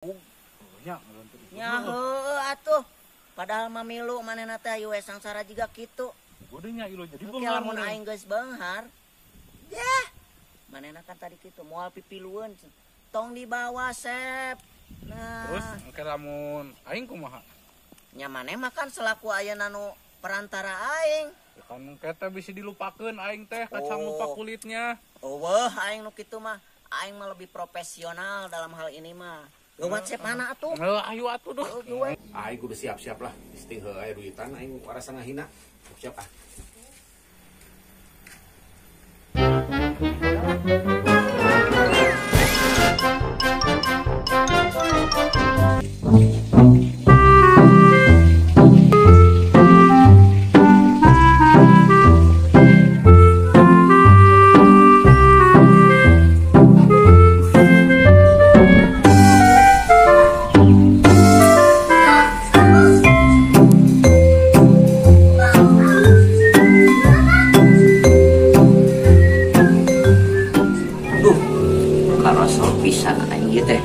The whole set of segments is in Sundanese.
Nya Nya heueuh atuh. Padahal mah milu manehna teh ayu we sangsara jiga kitu. Godenya ilu jadi Oke, beunghar lamun maneh. aing geus beunghar. Yah. Manehna kan tadi kitu moal pipilueun. Tong dibawa Sep. Nah. Terus engke lamun aing kumaha? Nya maneh mah kan selaku ayeuna nu perantara aing. Ya kan engke teh bisa dilupakeun aing teh kacang Oh. lupa kulitnya. Eueuh aing nu kitu mah. Aing mah lebih profesional dalam hal ini mah. Geuwat Sep mana atuh? Heuh ayo atuh duh. Aing kudu siap-siap lah. Isting heuh aya duitan aing warasa ngahina. Siap-siap ah. Duh, karosol pisan aing ieu teh.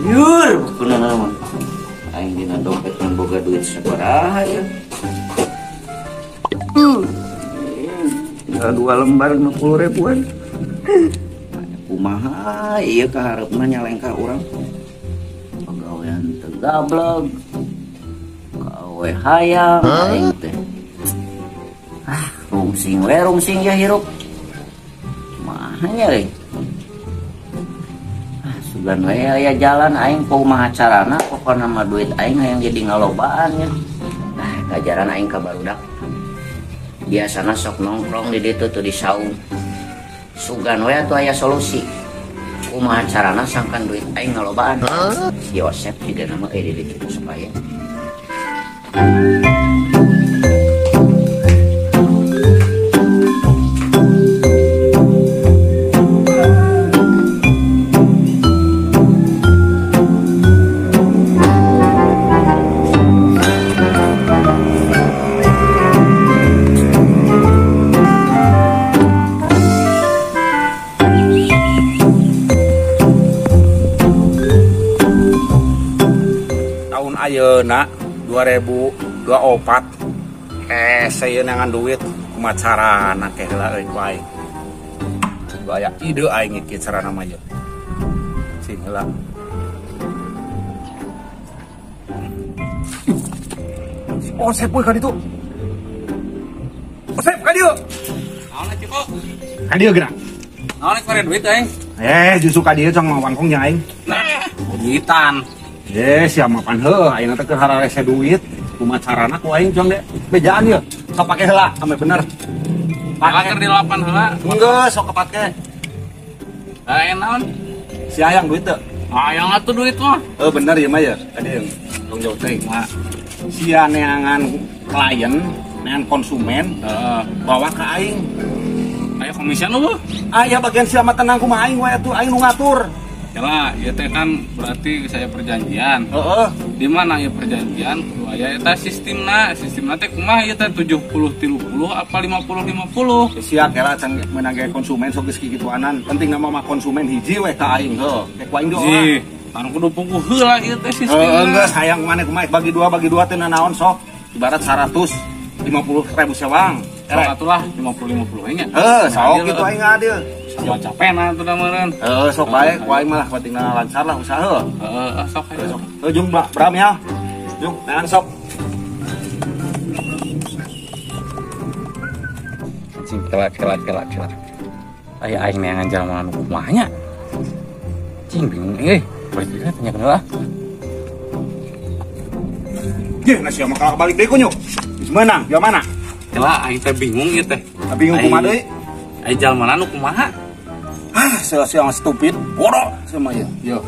Yur, kunaon mah. Aing dina dompet ngan boga duit sabaraha ya. Tinggal 2 lembar 50 ribuan. Kumaha ieu kahareupna nyalengkah urang. Pagawean teu gableg. Kawe hayang aing teh. Ah, rungsing we rungsing ya hirup. Mahanya euy. Ah, sugan we aya jalan aing kumaha carana pokona mah duit aing hayang jadi ngalobaan nya. Nah, kajaran aing ka barudak. Biasana sok nongkrong di ditu tuh di saung. Sugan we atuh aya solusi. Kumaha carana sangkan duit aing ngalobaan. Si Yosep juga nama euy di ditu sok aya. Tahun ayeuna 2024 hese ieu neangan duit kumaha carana ke heula euy ku aing. Kudu aya ide aing ieu carana mah ieu. Sing heula. Si Osep we ka ditu. Osep ka dieu. Naon atuh kok? Ka dieu geura. Naon rek mere duit aing? Justru ka dieu cong mawangkong nya aing. Nah, duitan. Sia mapan heuh ayeuna teh keur hararese duit. Kumaha carana ku aing cong de? Bejaan ieu. Sok pake heula sampe bener. Pake keur di lapan heula. Geus sok kepake. Aya naon? Si hayang duit teu? Hayang atuh duit mah. Heuh bener ieu mah ya. Tadi yang tong jauh teuing mah. Sia neangan klien, neangan konsumen, heeh, bawa ka aing. Aya komisian eueuh? Aya bagian sia mah tenang kumaha aing wae atuh aing nu ngatur. Yalah, ieu teh kan berarti saya perjanjian. Heeh. Di mana ieu perjanjian kudu aya eta sistemna, sistemna teh kumaha ieu teh 70-30 apa 50-50? Sia kela can meunang ge konsumen sok geus kikituanan. Penting nama mah konsumen hiji we ka aing heuh. Ke ku aing doa. Ji, anu kudu pungku heula ieu teh sistemna. Heeh, geus hayang maneh kumaha bagi dua teh nanaon sok. Ibarat 150.000 sewang. Sok atuh lah 50-50 nya. Heuh, sok kitu aing adil. Sama capena tuh dah meureun. Heuh, sok bae ku aing mah lah pentingna lancar lah usaha. Heeh, sok ayo. Sok. Heuh jeung Bram ya. Jeung neangan sok. Cing kelak kelak kelak kelak. Aya aing neangan jalma anu kumaha nya. Cing bingung euy. Balik deui tanya heula. Ye, nah sia mah kalak balik deui kunyuk. Geus meunang, dia mana? Kela aing teh bingung ieu teh. Bingung kumaha deui? Ai jalma anu kumaha? Ah, sia mah stupid, bodoh sama ieu. Yo,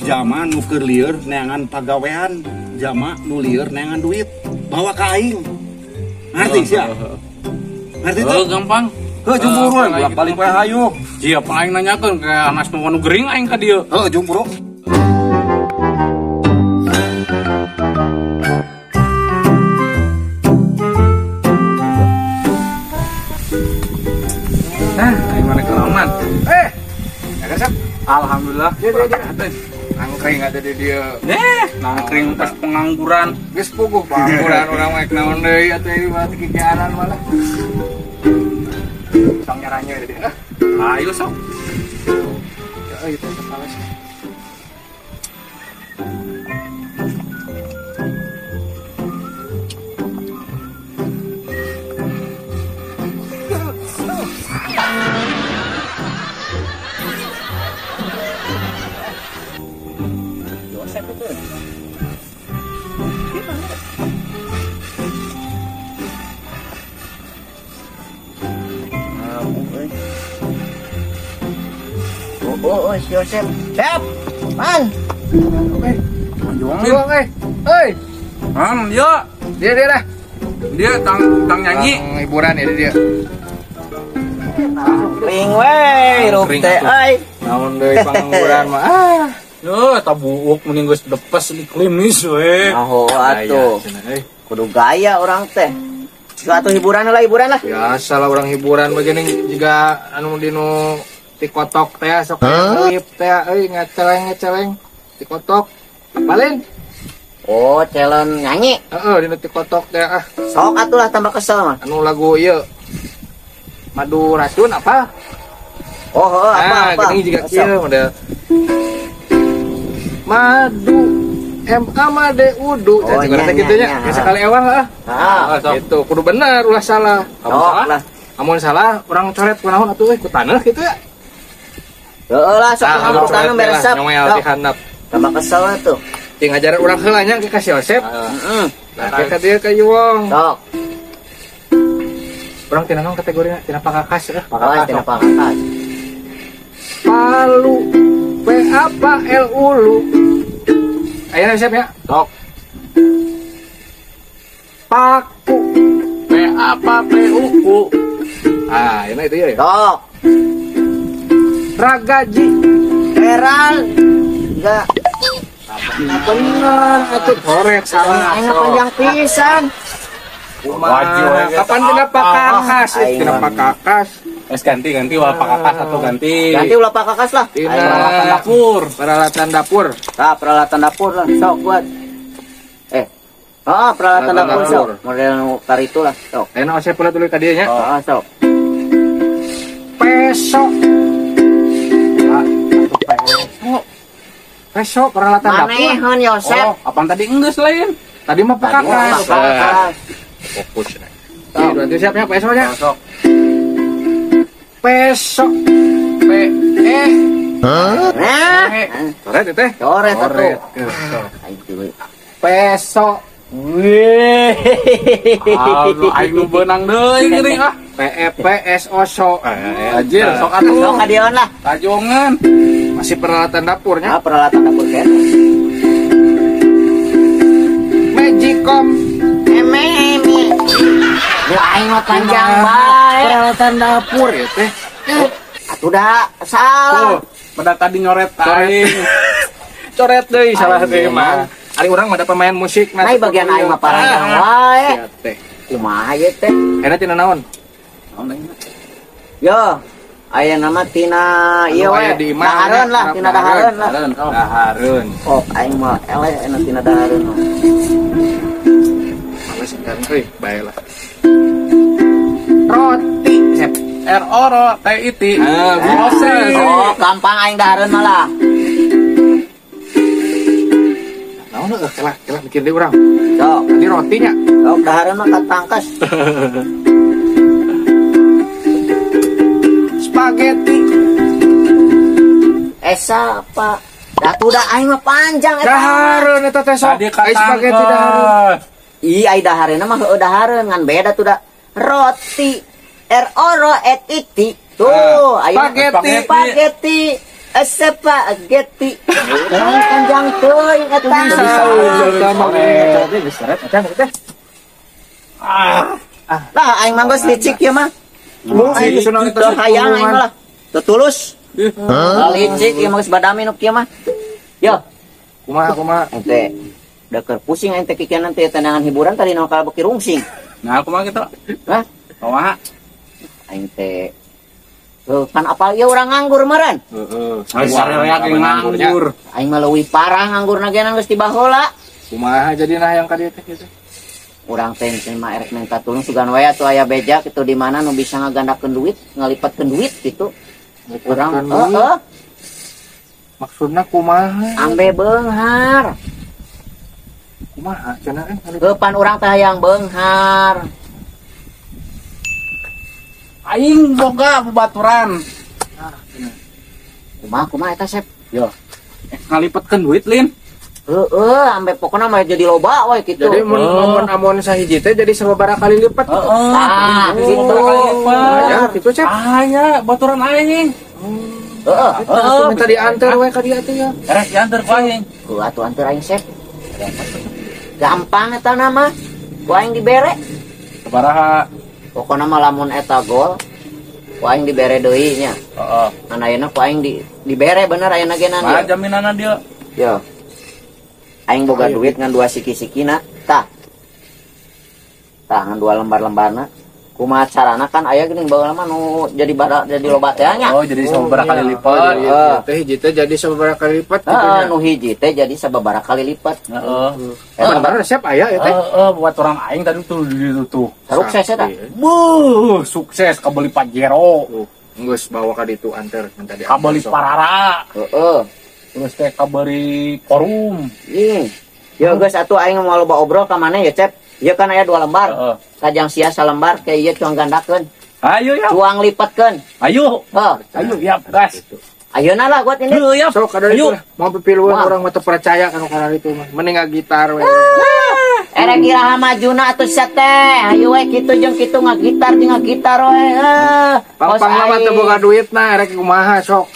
jama nu keur lieur neangan pagawean, jama nu lieur neangan duit, bawa ka aing. Ngerti sia? Ngerti teu? Heuh, gampang. Heuh, jeung buruan, bolak-balik wae hayu. Sia apa aing nanyakeun ka anas nu gering aing ka dieu. Heuh, jeung buru. Nah, aing mana kelaman. Ya kan, Sep? Alhamdulillah. Dia. Nangkring ada di dia. Nangkring pas pengangguran. Geus puguh pengangguran urang mah naon deui atuh ieu mah kikiaran malah. Tong nyaranya di dia. Ayo sok. Ya euy teh kepala sih. Oh, si Yosep. Siap. Man. Juang euy. Euy. Yo. Dia dah. Dia tang nyanyi. Tang hiburan ya dia. Ring we, hirup teh euy. Naon deui pangangguran mah. Ah. Yo, tabuuk mending geus depes di klinis we. Oh, atuh. Kudu gaya orang teh. Atuh hiburan lah, hiburan lah. Biasa lah orang hiburan begini juga anu dinu tikotok teh sok klip teh euy ngaceleng-ngaceleng tikotok. Apalin? Oh, calon nyanyi. Heeh, dinu tikotok teh ah. Sok atuh lah tambah kesel mah. Anu lagu ieu. Madu racun apa? Oh, heeh, apa? Nah, gini juga kieu model. Madu M A M D U D. Oh, nya kitu nya. Sekali ewang ah. Heeh, gitu. Kudu bener ulah salah. Sok lah. Amun salah urang coret kunaon atuh euy ku taneuh kitu ya. Heeh lah, sok ku taneuh beresep. Nyongel di handap. Tambah kesel atuh. Ting ngajaran urang heula nya ke ka si Yosep. Heeh. Nah, ke dieu ka Yuwong. Sok. Urang tina naon kategorina? Tina pakakas euy, pakakas. Tina pakakas. Palu P A P L U L. Ayeuna siap ya? Sok. Paku P A P P U Q. Ah, ini itu ya. Sok. Ragaji Eral enggak. Bener atuh korek salah. Aing panjang pisan. Kumaha? Kapan tina pakakas? Tina pakakas. Wes ganti ulah pakakas atau ganti. Ganti ulah pakakas lah. Tina peralatan dapur. Peralatan dapur. Tah, peralatan dapur lah. Sok buat. Peralatan dapur sok. Model nu karitu lah, sok. Enak saya pula tulis ka dieu nya. Heeh, sok. Peso. Peso peralatan dapur. Maneheun Yosep. Oh, apaan tadi enggeus lain? Tadi mah pakakas. Fokus. Tuh, berarti siapnya pesonya. Sok. Peso. P E. Nah, coret teh. Coret atuh. Peso. Wih. Aduh, aing nu beunang deui geuning ah. P E P S O so. Anjir, sok atuh. Sok kadion lah. Kajongan. Masih peralatan dapurnya. Ah, peralatan dapur kan. Magicom. Eme eme. Nu aing mah panjang bae. Peralatan dapur ya teh. Atuh dah salah. Tuh, pada tadi nyoret aing. Coret deui salah deui mah. Ari urang mah ada pemain musik nah bagian aing mah paranjang wae. Ya teh. Kumaha ieu teh? Enak tina naon? Naon deui? Yo, aya nama tina ieu we. Dahareun lah, tina dahareun lah. Dahareun. Oh, aing mah eleh enak tina dahareun mah. Males kan euy, bae lah. Roti, sep. R O R T I T. Ah, proses. Oh, gampang aing dahareun malah. Naon eueuh kelah mikir deui urang. Sok, tadi rotinya. Sok dahareun mah katangkas. Spaghetti. Esa apa? Datu da aing mah panjang eta. Dahareun eta teh sok. Ai spaghetti dahareun. Ih, ai dahareunna mah heueuh dahareun ngan beda tuh da. Roti R O R E T. Tuh, ayo spaghetti. Spaghetti. Spaghetti. Panjang teuing eta. Bisa. Ah. Lah aing mah geus licik ieu mah. Aing teu hayang aing mah lah. Teu tulus. Licik ieu mah geus badami nu kieu mah. Yo. Kumaha kumaha aing teh da keur pusing aing teh kikieunan teh tenangan hiburan tadi nu kalebeki rungsing. Nah, kumaha kitu? Hah? Kumaha? Aing teh Heuh, pan apal ieu urang nganggur meureun. Heeh. Sarerea ge nganggur. Aing mah leuwih parah nganggurna ge geus ti baheula. Kumaha jadina hayang ka dieu teh kitu? Urang teh mah erek minta tulung sugan wae atuh aya beja kitu di mana nu bisa ngagandakeun duit, ngalipatkeun duit kitu. Urang heeh. Maksudna kumaha? Ambe beunghar. Kumaha cenah eh? Heuh, pan urang teh hayang beunghar. Aing boga babaturan. Ah, cenah. Kumaha kumaha eta Sep? Yo. Ngalipatkeun duit lin. Heeh, ambe pokona mah jadi loba we kitu. Jadi mun amun sahiji teh jadi sababaraha kali lipat. Heeh. Tah, gitu. Kali lipat. Ya, kitu Cep. Ah ya, baturan aing. Heeh. Heeh, minta diantar we ka dieu teh ya. Erek diantar ku aing. Heuh atuh antar aing Sep. Gampang eta nama. Ku aing dibere. Sabaraha? Pokona mah lamun eta gol, ku aing dibere deui nya. Heeh. Ngan ayeuna ku aing dibere bener ayeuna ge nan. Mah jaminanna dieu. Yo. Aing boga duit ngan dua siki-sikina. Tah. Tah ngan dua lembar-lembarna. Kumaha carana kan aya geuning baheula mah nu jadi bara, jadi loba teh nya. Oh, jadi sababaraha kali lipat. Heeh. Teh hiji teh jadi sababaraha kali lipat kitu nya. Heeh, nu hiji teh jadi sababaraha kali lipat. Heeh. Bener siap aya ya teh. Heeh, buat orang aing tadi tuh di situ tuh. Sukses eta. Buh, sukses kabeli Pajero. Geus bawa ka ditu anter minta diantar. Kabeli Parara. Heeh. Terus teh kabeli Korum. Ih. Ya geus atuh aing moal loba obrol ka maneh ya, Cep. Ieu kan aya dua lembar. Heeh. Kajang sia salembar ke ieu cuang gandakeun. Ayo ya. Cuang lipatkeun. Ayo. Heuh. Ayo ya, gas. Ayeuna lah buat ini. Heuh ya. Sok kada itu lah. Mau pipiluan orang mah teu percaya kana kana itu mah. Mending ngagitar we. Erek iraha majuna atuh sia teh. Ayo we kitu jeung kitu ngagitar jeung ngagitar we. Heuh. Pang-pang mah teu boga duitna erek kumaha sok.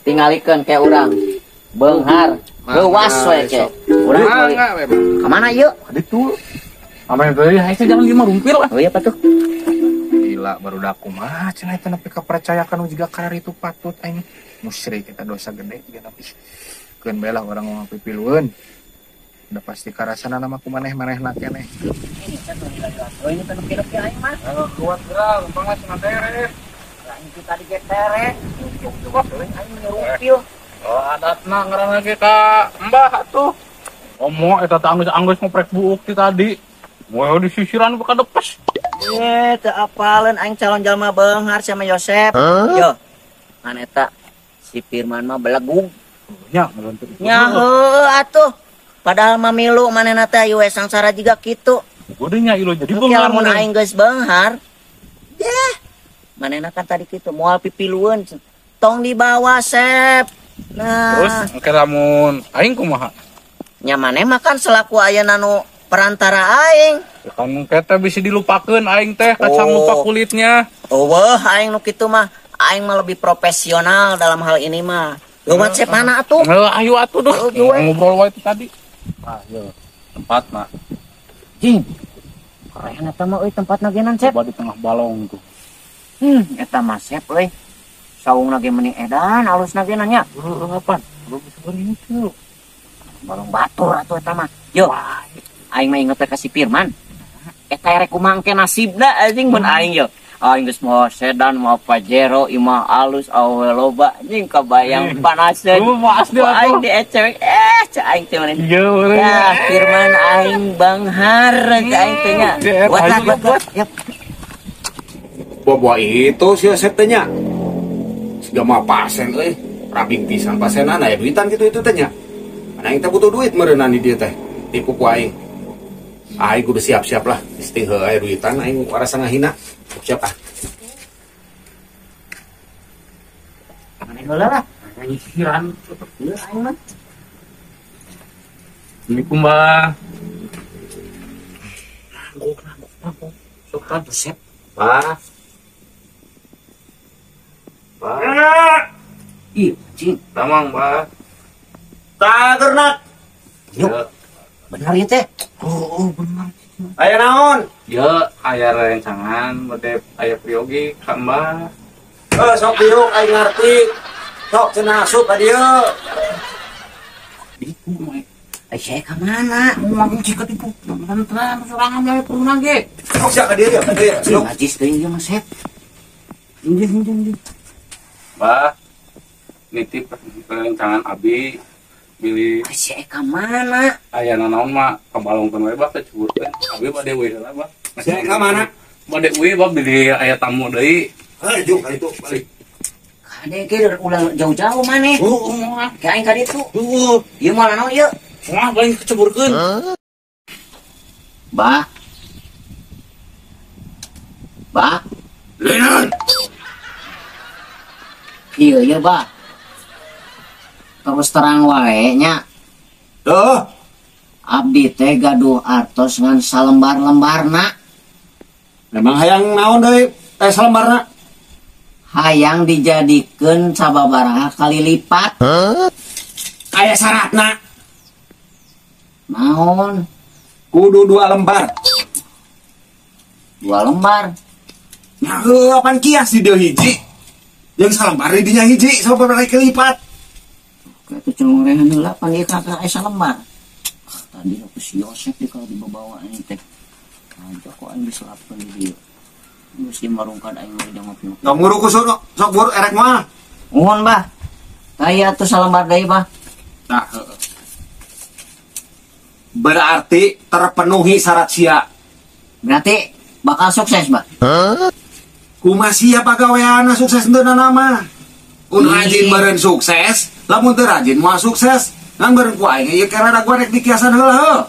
Tingalikeun ke urang. Beunghar. Leuwas we ke. Urang ka mana ieu? Ka ditu. Apa yang tadi? Hai, saya jalan lima rumpir lah. Oh iya, Pak tuh. Gila, baru dah aku mah cenah eta nepi ka percaya kanu jiga karar itu patut aing. Musyrik eta dosa gede jiga nepi. Keun bae lah urang ngomong pipilueun. Udah pasti karasana nama ku maneh-manehna keneh. Ini kan nu lila-lila. Ini teh nu kira aing mah. Kalau kuat geura, gampang lah cenah tere. Aing teh tadi ge tere. Coba aing nyerupil. Oh, adatna ngaranna ge ka Mbah atuh. Omo eta teh anggeus-anggeus ngoprek buuk ti tadi. Mau disisiran bukan depes. Ye, teu apaleun aing calon jalma beunghar sama Yosep. Yo. Ngan eta si Firman mah belegug. Nya, ngelentuk. Nya heuh atuh. Padahal mah milu manehna teh ayu we sangsara jiga kitu. Gede nya ieu jadi beunghar. Lamun aing geus beunghar. Yeh. Manehna kan tadi kitu moal pipilueun. Tong dibawa Sep. Nah. Terus engke lamun aing kumaha? Nya maneh mah kan selaku ayeuna nu perantara aing. Ya kan kita bisa dilupakeun aing teh kacang lupa kulitnya. Eueuh aing nu kitu mah, aing mah lebih profesional dalam hal ini mah. Leuwat sep mana atuh? Heuh ayo atuh duh. Ngobrol wae tadi. Ah, ieu tempat mah. Jing. Keren eta mah euy tempatna genan Sep. Coba di tengah balong tuh. Eta mah Sep euy. Saungna ge meni edan alusna ge nya. Heuh apaan? Belum bisa beri itu. Balong batur atuh eta mah. Yo. Aing mah inget ka si Firman. Eta rek kumaha engke nasibna anjing mun aing yo. Aing geus moal sedan, moal Pajero, imah alus, awewe loba, anjing kabayang panaseun. Aing diecewek, cek aing teh meureun. Ya, Firman aing banghar cek aing teh nya. Buat buat. Yap. Buah-buah itu si Yosep teh nya. Siga mah pasen euy, rabing pisan pasenan aya duitan kitu itu teh nya. Aing teh butuh duit meureunnan di dieu teh. Tipu ku aing. Aing kudu siap-siap lah, isting heuh aya duitan aing rasa ngahina. Siap ah. Maneh heula lah. Nyisiran ieu aing mah. Assalamualaikum, Mbah. Nangkok. Sok kan tuh Sep. Bah. Bah. Ih, cing. Tamang, Mbah. Tagernak. Yuk. Bener ya teh? Oh, bener. Aya naon? Ya, aya rencangan bade aya priyogi ka Mbah. Sok diuk aing ngarti. Sok cenah asup ka dieu. Ditu mah. Ai saya ka mana? Mau cik katipu. Tenang sorangan gawe turunan ge. Sok sia ka dieu ya, ka dieu. Sok najis teuing ieu mah Sep. Injing. Bah, nitip rencangan abi bilih Si Eka mana? Aya nanaon mah kabalongkeun we bah keceburkeun. Abi bade we heula bah. Si Eka mana? Bade we bah bilih aya tamu deui. Heuh, ka ditu balik. Kade ge ulah jauh-jauh maneh. Heuh, moal. Ka aing ka ditu. Heuh. Ieu moal naon ieu? Moal balik keceburkeun. Bah. Bah. Lenan. Iya iya bah. Terus terang wae nya. Tuh. Abdi teh gaduh artos ngan salembar-lembarna. Memang hayang naon deui teh salembarna? Hayang dijadikeun sababaraha kali lipat. Aya syaratna. Naon? Kudu 2 lembar. 2 lembar. Nah, heuh pan kias di dieu hiji. Jeung salembar di dinya hiji sababaraha kali lipat. Itu cengorehan heula pan ieu ka aya salembar. Tadi aku si Yosep di kalau dibawa ini teh. Aja kok aing diselapkeun di dieu. Geus dimarungkan aing mah di ngopi-ngopi. Tong buru kusuk sok buru erek mah. Nuhun bah. Taya atuh salembar deui bah. Nah, berarti terpenuhi syarat sia. Berarti bakal sukses bah. Kumaha sia pagaweanna sukses henteu mah. Kun rajin meureun sukses, lamun teu rajin moal sukses. Ngan meureun ku aing ieu kera da rek dikiasan heula heuh.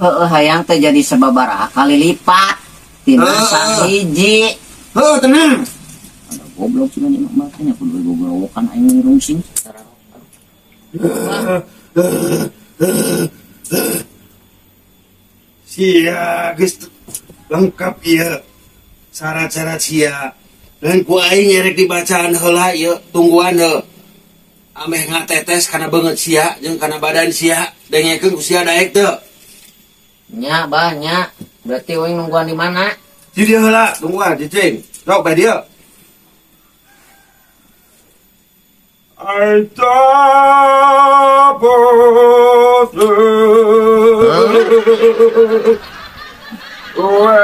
Heueuh hayang teh jadi sababaraha kali lipat tina sahiji. Heuh tenang. Ada goblok cenah di mah teh nya kudu gogorowokan aing rungsing. Sia geus lengkap ieu syarat-syarat sia. Dan ku aing erek dibacaan heula ieu tungguan heuh. Ameh ngatetes kana beungeut sia jeung kana badan sia, dengekeun ku sia daek teu. Nya bah nya, berarti uing nungguan di mana? Di dieu heula, tungguan cicing. Sok bae dieu. Uwe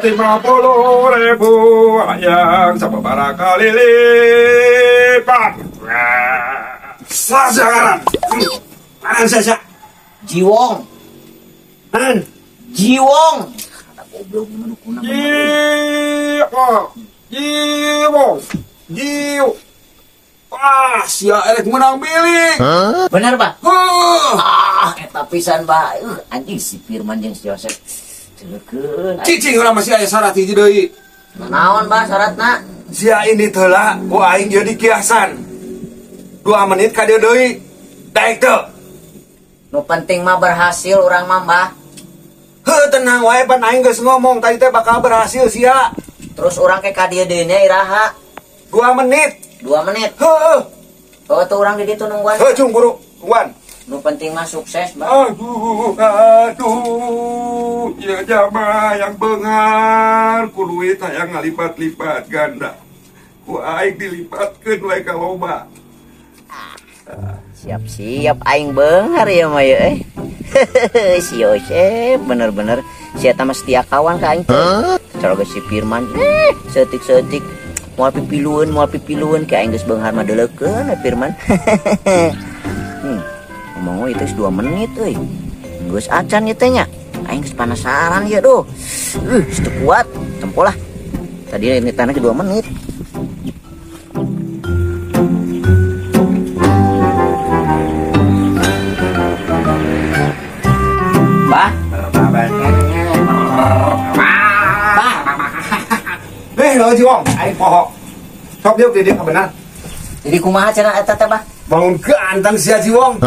50.000 ayang sababaraha kali lipat. Sasaran. Aran sasa. Jiwong. Aran. Jiwong. Kata goblok gimana kuna. Jiwong. Jiwong. Jiw. Wah, sia erek menang bilik. Bener, Pak? Ah, eta pisan, Pak. Anjing si Firman jeung si Yosep. Celeukeun. Cicing urang masih aya syarat hiji deui. Naon, Bah, syaratna? Sia ini heula ku aing jadi kiasan. 2 menit ka dieu deui. Daek teu. Nu penting mah berhasil urang mah, Bah. Heuh, tenang wae pan aing geus ngomong tadi teh bakal berhasil sia. Terus urang ke ka dieu deui nya iraha? 2 menit. 2 menit. Heeh. Oh, tuh orang di ditu nungguan. Heuh, cung buru, tungguan. Nu penting mah sukses, Bang. Aduh, aduh, ya jama yang bengar, ku duit hayang ngalipat-lipat ganda. Ku aing dilipatkeun we ka loba. Siap-siap aing beunghar ya mah ya eh. Si Yosep bener-bener si eta mah setia kawan ka aing. Cara geus si Firman, seutik-seutik moal pipilueun ka aing geus beunghar mah deuleukeun we Firman. Ngomong itu 2 menit euy. Geus acan ieu teh nya. Aing geus penasaran ieu duh. Teu kuat, tempo lah. Tadi ini tanah ke 2 menit. Bah. Bah. Lho Jiwong, aing poho. Sok dieu di dieu kabenar. Jadi kumaha cenah eta teh, Bah? Bangun ganteng sia Jiwong.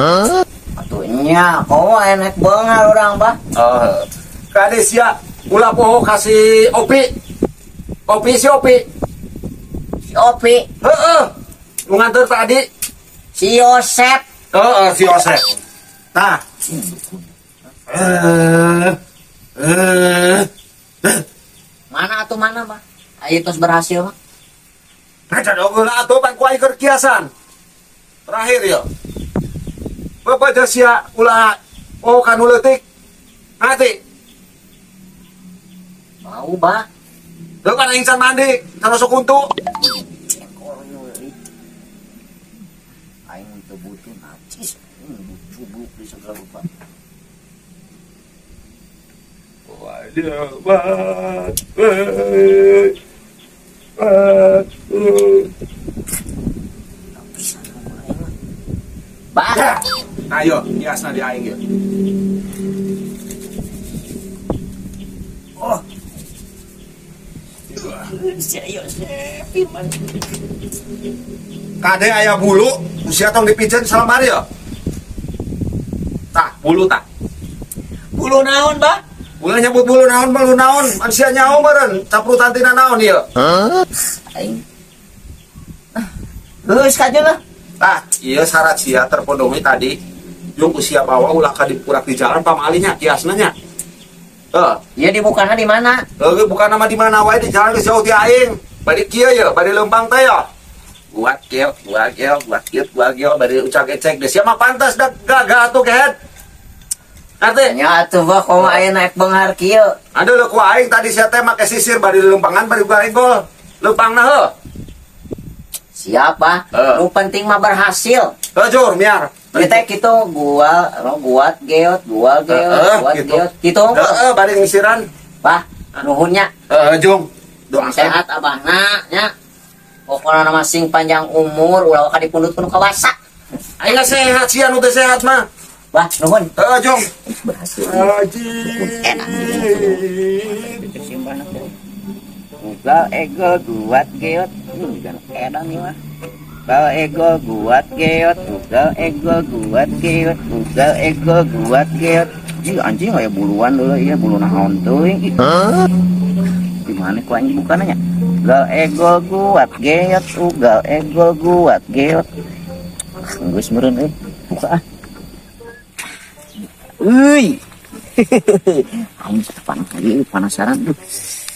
Atuh nya, komo enak beunghar urang, Bah. Oh. Kade sia ulah poho kasih Opi. Opi si Opi. Si Opi. Heeh. Nu nganter tadi si Yosep. Heeh, si Yosep. Tah. Mana atuh mana, Bah? Ayo terus berhasil, Bah. Nah, jadog heula atuh pan ku aing keur kiasan. Terakhir ya. Bapak sia ulah oh kanu leutik. Mati. Bau, Bah. Leukan aing can mandi, can masuk kuntu. Cubluk di segala rupa. Bah. Ayo, biasa di aing ya. Oh. Kade aya bulu, usia tong dipijen salamari ya. Tah, bulu tah. Bulu naon, Bah? Ulah nyebut bulu naon, manusia nyaho meureun, caprutan tina naon ieu. Aing. Geus kajeun lah. Tah, ieu syarat sia terpenuhi tadi. Jeung usia bawa ulah ka dipurak di jalan pamalinya kiasna nya. Heuh, ieu dibukana di mana? Heuh, bukana mah di mana wae di jalan geus jauh ti aing. Bade kieu ye, bade leumpang teh ya. Gua kieu, gua kieu, gua kieu, gua kieu bade ucak ecek deh. Sia mah pantas dah gagah atuh kehed. Ngerti? Nya atuh bah komo aya naik beunghar kieu. Aduh leuh ku aing tadi sia teh make sisir bade leumpangan bade gua gol. Leumpangna heuh. Siap bah. Nu penting mah berhasil. Heuh jur miar. Ieu teh kitu gua guat geot, gua geot, guat geot kitu. Heeh, bade ngisiran. Bah, nuhun nya. Heeh, jung. Doa sehat abahna nya. Pokona mah sing panjang umur ulah ka dipundut kudu kawasa. Aing sehat sia nu teu sehat mah. Bah, nuhun. Heeh, jung. Berhasil. Enak. Ugal ego guat geot. Edan ieu mah. Ugal ego guat geot, ugal ego guat geot, ugal ego guat geot. Ih, anjing aya buluan dulu ieu bulu naon teuing. Di mana ku anjing bukannya nya? Ugal ego guat geot, ugal ego guat geot. Geus meureun euy. Buka ah. Euy. Aing penasaran tuh.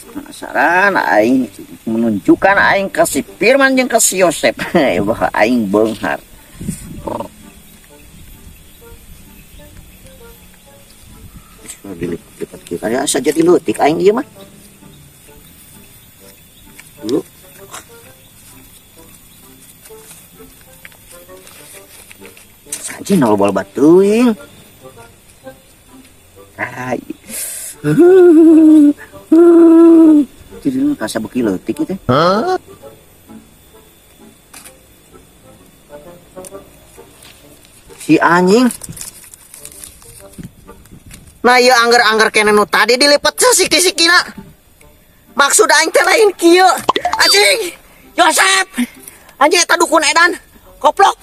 Penasaran aing menunjukkan aing ke si Firman jeung ke si Yosep bahwa aing beunghar. Dilipat kieu aya asa jadi leutik aing ieu mah. Dulu. Sanji nol batuing. Ai. Jadi lu kasa beki leutik ieu teh. Si anjing. Nah ieu angger-angger kene nu tadi dilipet sasiki-sikina. Maksud aing teh lain kieu. Anjing. Yosep. Anjing eta dukun edan. Koplok.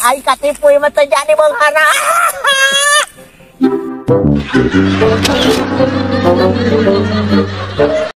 Aing katipu ieu mah teu jadi beunghana.